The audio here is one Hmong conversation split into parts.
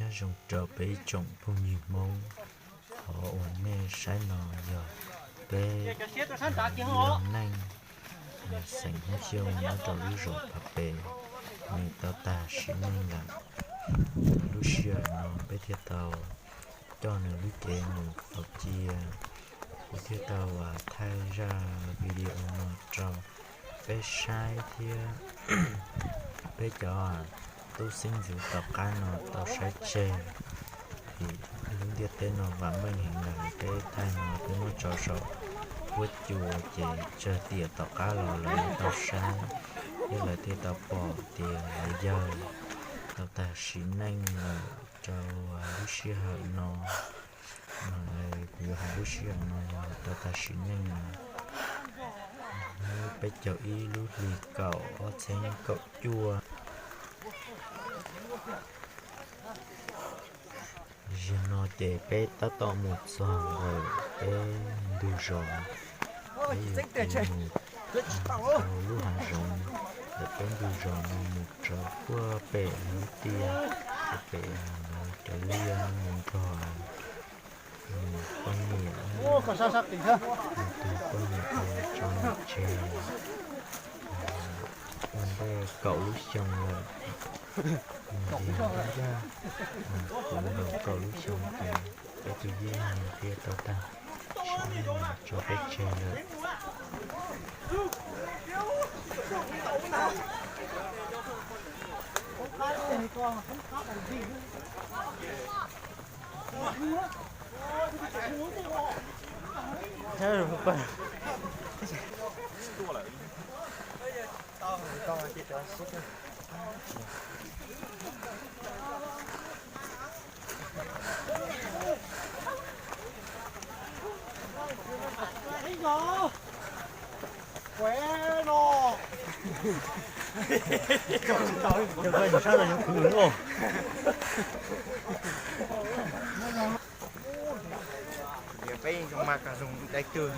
Nyob zoo rau peb ib tsoom phooj ywg Hmoob, qhov uas nej saib no yog peb yog neej xeem Hmoob Xyooj nyob rau lub zos Phav Pes, nws tau tag sim neej lawm. Lub sij hawm no peb thiaj tau coj nws lub cev mus faus cia. Kuv thiaj tau thaij zaj video no rau peb saib thiab peb cov tub xeeb ntxwv tom qab no tau saib tseg. Vim lub ntiaj teb no vam meej heev lawm, peb thaij no peb muab tso saum huab cua ces tsawg tiam tom qab los lawv tau saib, thiab lawv thiaj tau pom tias lawv yawg tau tag sim neej lawm rau lub sij hawm no. Kuv yuav hais lub sij hawm no yog tau tag sim neej no, hnub peb caug ib lub hlis kaum ob txhiab kaum cuaj. Zaum no ces peb tab tom mus txog ntawm peb ntug zos, peb yuav mus rau lub hav zoov ntawm peb ntug zos no mus rau puag pem lub tiaj, pem lawv cov liaj mus nrog poj niam, tus poj niam tso nws tseg ua ntej kaum lub xyoo lawm. Nws yog kuv nkaus kaum lub xyoo ces peb tus yij thiaj tau tag sim neej tso peb tseg lawm. Peb zoo mas kas zoo dai twg.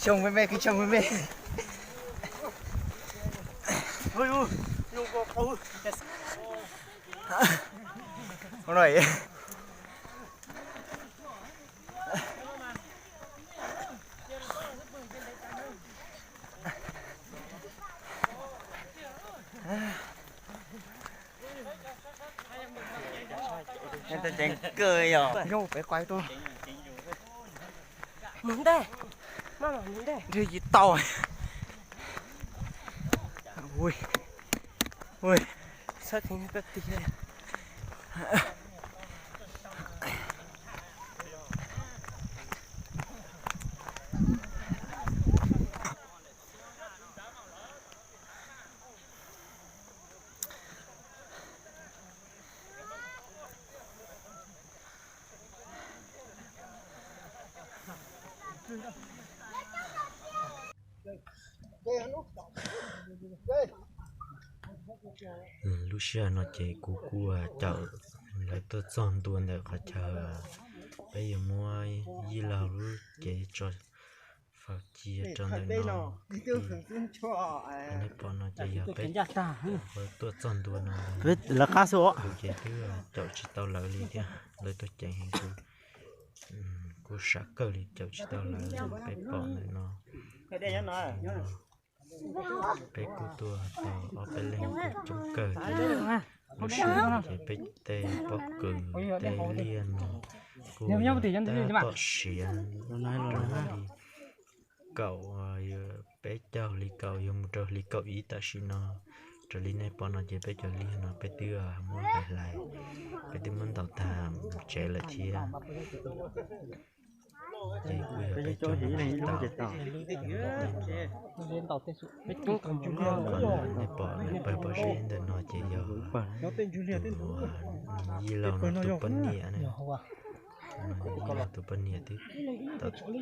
Xyoo me me, xyoo me me. Mus ntej, maj mam mus ntej. Nrhiav tsis tau. Ui, ui, sab kheev koj tig. Lub sij hawm no ces kuv kuj caum lawv tuaj txog ntua ntawm qhov chaw peb yuav muab yij laug lub cev tso faus cia rau ntawm no. Nej pom no ces yog peb tuaj txog ntua no, kuv ces twb caum tsis tau lawv li thiab, lawv tuaj ceev heev, kuv kuj sam kawg li caum tsis tau lawv li. Peb pom ntawm no, peb kuj tuaj tau ob peb leeg kuj coob kawg thiab. Lub sij hawm no ces peb tej pob kws tej liaj no kuj yog tab tom siav rau li kaum, peb caug hli kaum yuav mus rau hli kaum ib tam sim no. Raws li nej pom no ces peb cov liaj no peb twb muab hlais hlais, peb twb muab ntaus tag mus tsev lawm thiab. Ces kuj yog peb cov mus tsis tau. Nej pom nws pawg pob zeb ntawm no ces yog tus yij laug no tus poj niam na. Tus poj niam twb tau tso kaum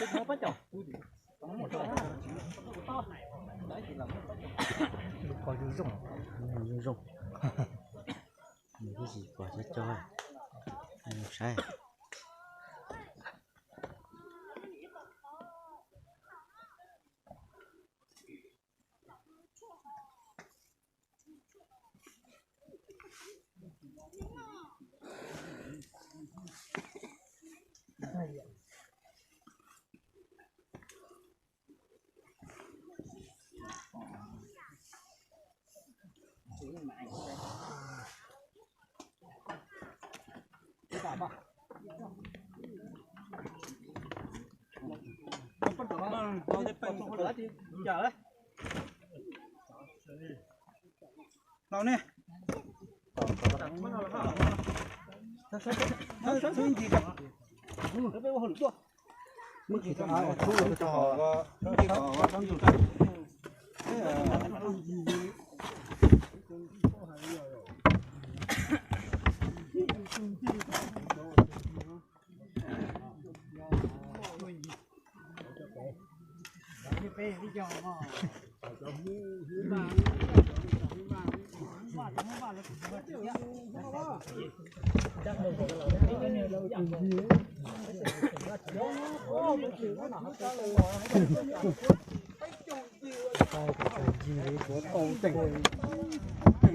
xyoo tau. Lub ko zoo zoo, zoo zoo. Nws twb tsis pom cov cov, mus saib. Laus ne. Tau tseem, tseem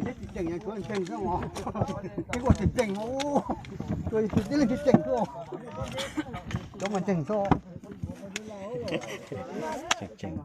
thiab tsis tseem, yog tsuav ntseeg xwb os. Ces ua tseem tseem os, tsuas yog tib leeg tsis tseem xwb os. Cov mas ntseeg xwb. Tseem tseem.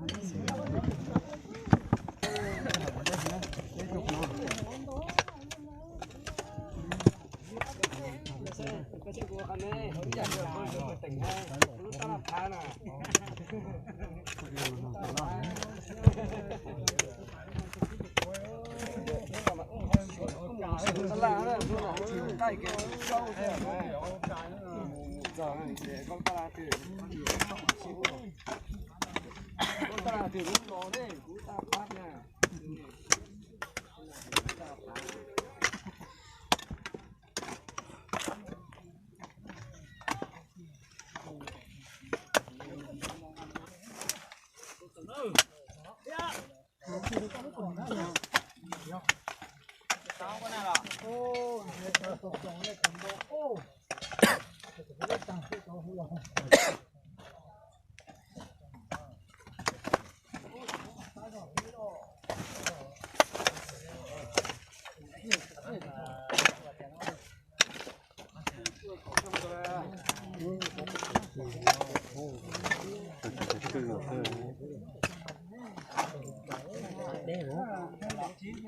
Tsis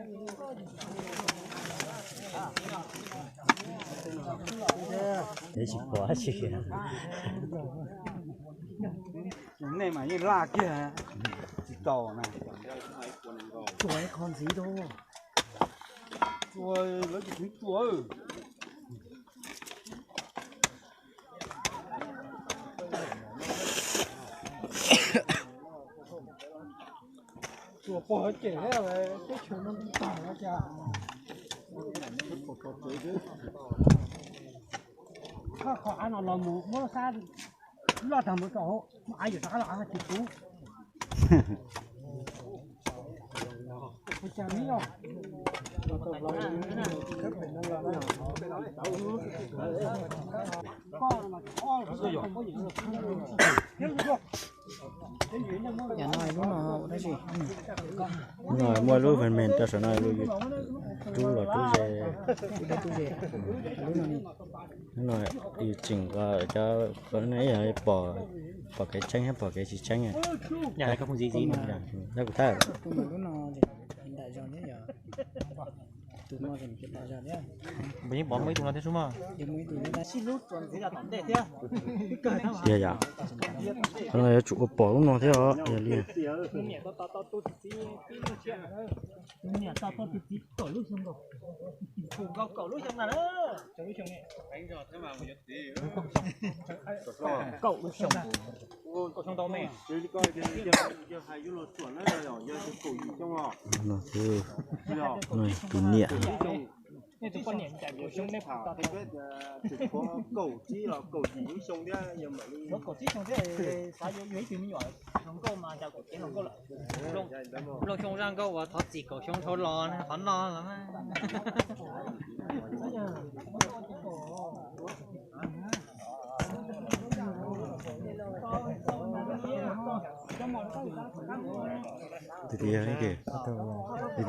pom tsis. Nej mas yeej laj kiag tsis tau na. Tsuas qho ntxiv rau. Tsuas lawv tus twv tsuas. Tsuas pog cem thiab teb chaws no tag no cas. Koj qhov av no los mus muab sab loj tag mus tso hauv, muab av yuam rov qab los av tsis tub. Yam no lub no ua dab tsi? No muaj lub phần mềm rau saum no rub los rub ze. Rub dawb rub ze. Lub no yus tseem cov, pom, pom kev tseeb thiab pom kev tsis tseeb. Yog kuv thab. Tus no ces nws pom muaj ib tug no thiab xwb mas. Tiag yom. Qhov no yuav tsum ua pom lub no thiab os, yog li. Kaum lub xyoo, kaum lub xyoo ntau me. Tus niam. Kaum tsib los kaum yim lub xyoo thiab, kaum tsib xyoo thiab, xav yuav ib tug me nyuam hluas nkauj mas cas kaum tsib hluas nkauj lawm. Nplooj xyoo zaj nkauj uas thov txim kaum xyoo dhau los qhov no los. Tus tias, tus tias,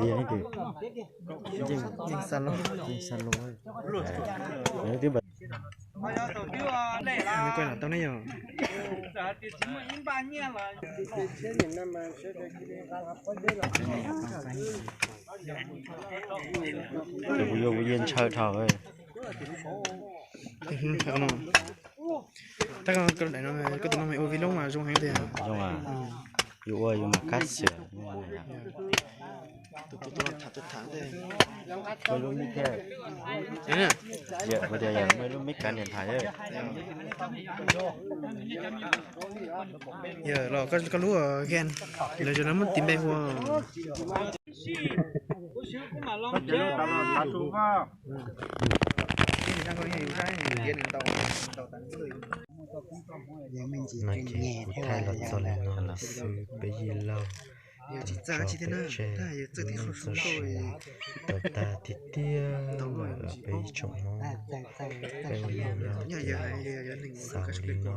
yeej xa lus, yeej xa lus. Nws kuj los tau ne yom. Kuv yuav kuv yeej ntshaw dhau. Tab koj daim no, koj tus no mas ua vlog mas zoo heev tiag. Zoo a, yus ua yus mas kab xwm. Tus tus tus tham tus tham tiag. Muaj lub mic thiab. Yog kuv tias yog muaj lub mic kav niam tham thiab. Yog los koj lub gan, lawv zoo li muab tis npe hu. No ces kuv thaij los txog li no lawm xwb peb yij laug. Tso peb tseg lub neej txoj sia no tau tag tiag tiag lawm peb ib tsoom Hmoob. Peb ua neej nyob ces xaus li no lawm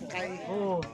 xwb os.